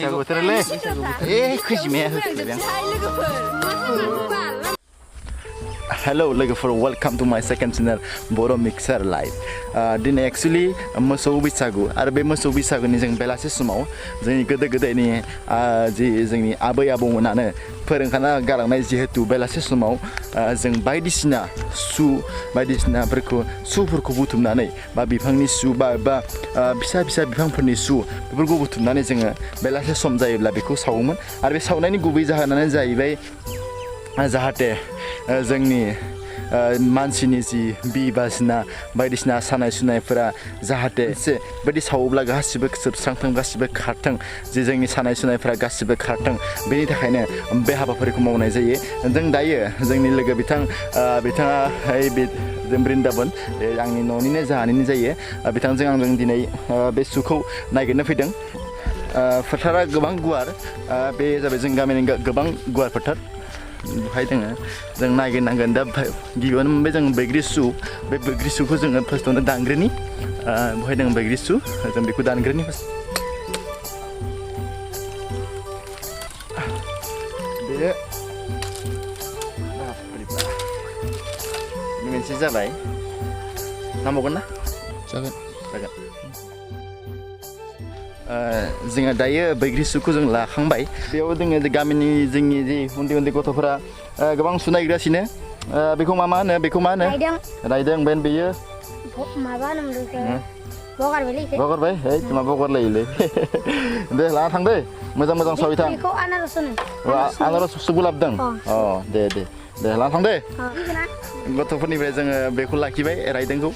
बैसागु बोथोरलै खैजिमाया होख्लायबाय आं Hello लोगोफोर welcome to my second channel Boro mixer live दिनै एक्चुअली मोसौ बैसागु आरो बे मोसौ बैसागुनि जों बेलासे समाव जोंनि गोदो गोदायनि जि जोंनि आबै आबौमोनानो फोरोंखाना गालांनाय जिहेतु बेलासे समाव जों बायदिसिना सुफोरखौ बुथुमनानै बा बिफांनि सु बा फिसा फिसा बिफांफोरनि सु बेफोरखौ बुथुमनानै जोङो बेलासे सम जायोब्ला बेखौ सावोमोन आरो बे सावनायनि गुबै जाहोनानो जाहैबाय जाहाथे जोंनि मानसिनि जि बायदिसिना सानाय सुनायफोरा जाहाथे बायदि सावोब्ला गासिबो जोबस्रांथों गासिबो खारथों जे जोंनि सानाय सुनायफोरा गासिबो खारथों बेनि थाखायनो बे हाबाफारिखौ मावनाय जायो जों दायो जोंनि लोगो बिथाङा बृन्दाबन आंनि न'निनो जाहानिनो जायो बिथांजों आंजों दिनै बे सुखौ नागिरनो फैदों फोथारा गोबां गुवार बे जाबाय जों गामिनि गोबां गुवार फोथार बेहाय जों नागिरनांगोन दा गिबियावनो मोनबाय जों बैग्रि सु बे बैग्रि सुखौ जोङो फार्स्टआवनो दानग्रोनि बेहाय दङ बैग्रि सु जों बेखौ दानग्रोनि बे मोनसे जाबाय नांबावगोन ना जागोन जोङो दायो बैग्रि सुखौ जों लाखांबाय बेयाव जोङो गामिनि जोंनि जि उन्दै गथ'फोरा गोबां सु नागिरगासिनो बेखौ मा होनो रायदों बेन बेयो माबा होनोमोन बगरबाय मा बगरलायोलै दे लाना थां दे मोजां सावै थां बेखौ आनारस होनो आनारस सुबो लाबोदों दे लाना थां दे गथ'फोरनिफ्राय जोङो बेखौ लाखिबाय रायदोंखौ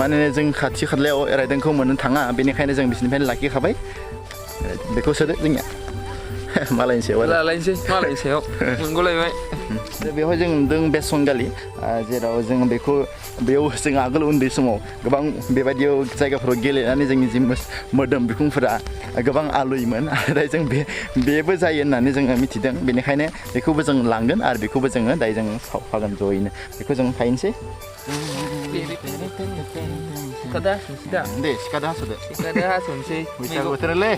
माने जों खाथि खालायाव रायदोंखौ मोननो थाङा बेनिखायनो जों बिसोरनिफ्रायनो लाखिखाबाय बेखौ सोदो जोंनिया मालायनि सायाव मोनगलायबाय बेवहाय जों नुदों बेसंगालि जेराव जों बेयाव जों आगोल उन्दै समाव गोबां बेबायदियाव जायगाफोराव गेलेनानै जोंनि जि मोदोम बिखुंफोरा गोबां आलुयोमोन आरो जों बेबो जायो होननानै जोङो मिथिदों बेनिखायनो बेखौबो जों लांगोन आरो बेखौबो जोङो दायो जों सावफागोन जयैनो बेखौ जों थाहैनोसै दे सिखादा हास'नोसै बैसागु बोथोरलै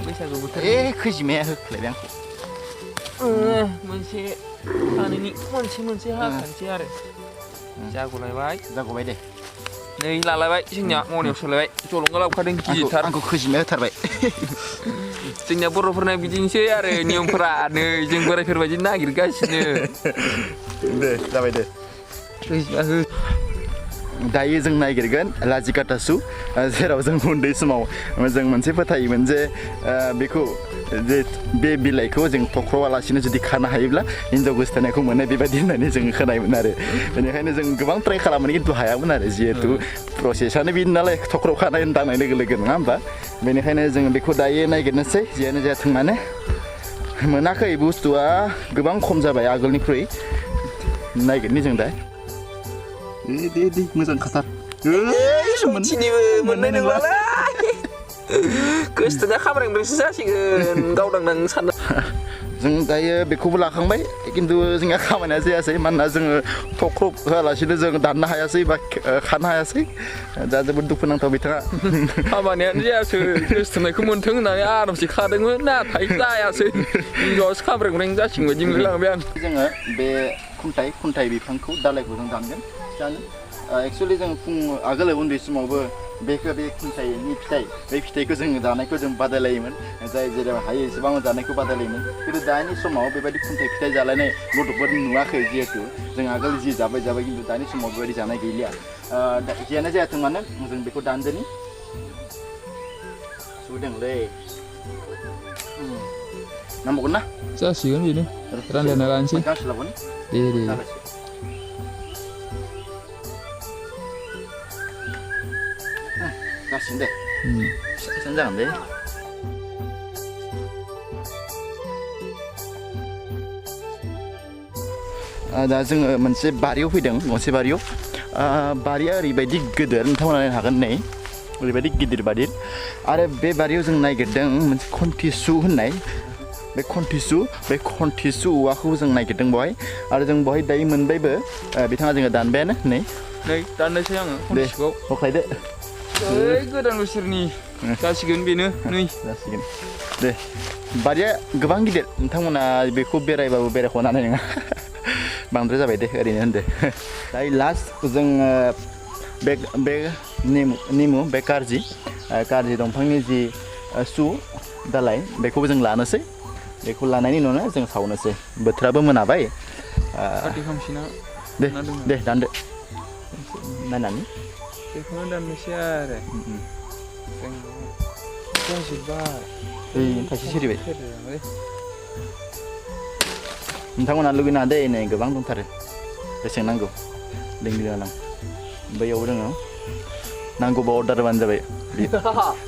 खैजिमाया होख्लायबाय आंखौ मोनसे हाखानोसै आरो जाग'बाय दे नै लालायबाय जोंनिया मनायाव सोलायबाय जलंगा लाबोखादों गिदिरथार आंखौ खैजिमाया होथारबाय जोंनिया बर'फोरना बिदिनोसै आरो नियमफोरा नै जों बोरायफोरबायदि नागिरगासिनो दे जाबाय दे दायो जों नागिरगोन लाजिकाटा सु जेराव जों उन्दै समाव जों मोनसे फोथायोमोन जे बेखौ जे बे बिलाइखौ जों थख्र'आलासिनो जुदि खानो हायोब्ला हिन्जाव गोसथोनायखौ मोनो बेबायदि होननानै जों खोनायोमोन आरो बेनिखायनो जों गोबां ट्राइ खालामोन खिन्थु हायामोन आरो जिहेतु प्रसेसआनो बिदि नालाय थख्र' खानाय दांनाय लोगो नङा होमबा बेनिखायनो जों बेखौ दायो नागिरनोसै जियानो जाथों माने मोनाखै बुस्थुआ गोबां खम जाबाय आगोलनिख्रुइ नागिरनि जों दा दे मोजां खाथार मोननाय नंलालाय गोसथोना खाब्रेंब्रेंसो जासिगोन गावदांदां सानना जों दायो बेखौबो लाखांबाय खिन्थु जोंहा खामानिया जायासै मानोना जोङो थख्रब होआलासिनो जों दाननो हायासै बा खानो हायासै दा जोबोद दुखुनांथाव बिथाङा खामानियानो जायासै गोसथोनायखौ मोन्थों होननानै आरामसे खादोंमोन नाथाय जायासै हिनजावासो खाब्रेंब्रें जासिगोन बायदि मोनलांबाय आं जोङो बे खुन्थाइ बिफांखौ दालायखौ जों दानगोन एक्चुअली जों आगोल उन्दै समावबो बे खुन्थाइनि बे फिथाइखौ जों दानायखौ जों बादायलायोमोन जाय जेराव हायो एसेबां जानायखौ बादायलायोमोन खिन्थु दानि समाव बेबायदि खुन्थाइ फिथाइ जालायनाय गथ'फोर नुवाखै जिहेतु जों आगोल जि जाबाय खिन्थु दानि समाव बेबायदि जानाय गैलिया जियानो जायाथों मानो जों बेखौ दानदोनि सुदोंलै नांबावगोन ना जासिगोन बेनो रानलायना लानोसै दे जासिगोन दे फिसा जागोन दे दा जोङो मोनसे बारियाव फैदों गंसे बारिया ओरैबायदि गिदिर नोंथांमोना नायनो हागोन नै ओरैबायदि गिदिर बारि आरो बे बारियाव जों नागिरदों मोनसे खन्थिसु होननाय बे खन्थिसु औवाखौ जों नागिरदों बेवहाय आरो जों बेवहाय दायो मोनबायबो बिथाङा जोङो दानबायानो नै दाननोसै आङो दे होख्लायदो गोदान बोसोरनि जासिगोन बेनो नै जासिगोन दे बारिया गोबां गिदिर नोंथांमोना बेखौ बेरायबाबो बेरायख'नो हानाय नङा बांद्राय जाबाय दे ओरैनो होनदो दायो लास्ट जों बे निमु बे कारजि दंफांनि जि सु दालाय बेखौबो जों लानोसै बेखौ लानायनि उनावनो जों सावनोसै बोथोराबो मोनाबाय पार्टि खालामसैना दे दानदो नायनानै बेखौनो दाननोसै आरो जों जोब्बाय थाइसे सिरिबाय नोंथांमोना लुगैना दे नै गोबां दंथारो बेसेबां नांगौ लिंबिलां बैयाव दङ नांगौबा अर्डार होबानो जाबाय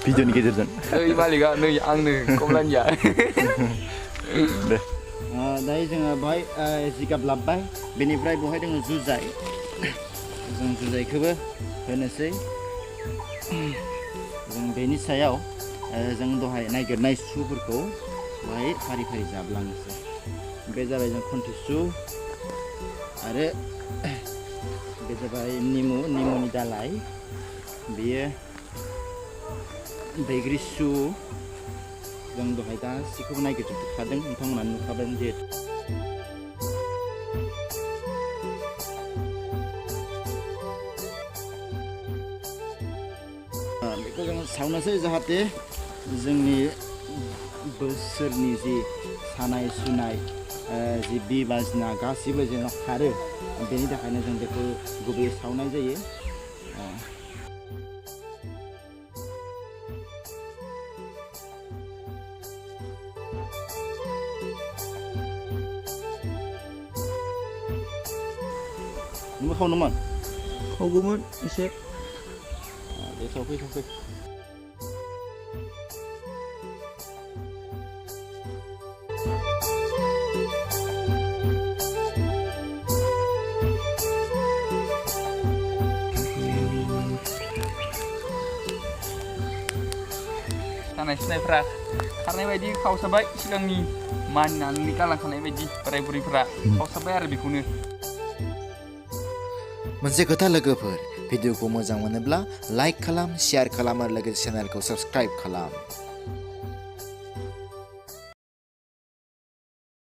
भिडिअनि गेजेरजों नै मालिका नै आंनो कमलानिया दे दायो जोङो बेवहाय जिगाब लाबोबाय बेनिफ्राय बेवहाय दङ जुजाइ जों जुजाइखौबो होनोसै जों बेनि सायाव जों दहाय नागिरनाय सुफोरखौ बेवहाय फारि फारि जाबलांनोसै बे जाबाय जों खन्थिसु आरो बे जाबाय निमुनि दालाय बेयो बैग्रि सु जों दहाय गासिखौबो नागिरजोबखादों नोंथांमोना नुखादों जिहेतु बेखौ जों सावनोसै जाहाथे जोंनि बोसोरनि जि सानाय सुनाय जि बिबाजना गासिबो जेन खारो बेनि थाखायनो जों बेखौ गुबैयै सावनाय जायो नोंबो खावनोमोन खावगौमोन एसे दे सावफै सानाय सुनायफ्रा खारनाय बायदि खावसाबाय सिगांनि मानिनानै गालांखानाय बायदि बोराय बुरैफ्रा खावसाबाय आरो बेखौनो मोनसे खोथा लोगोफोर भिडिअखौ मोजां मोनोब्ला लाइक खालाम शेयार खालाम आरो लोगोसे चेनेलखौ साबस्क्राइब खालाम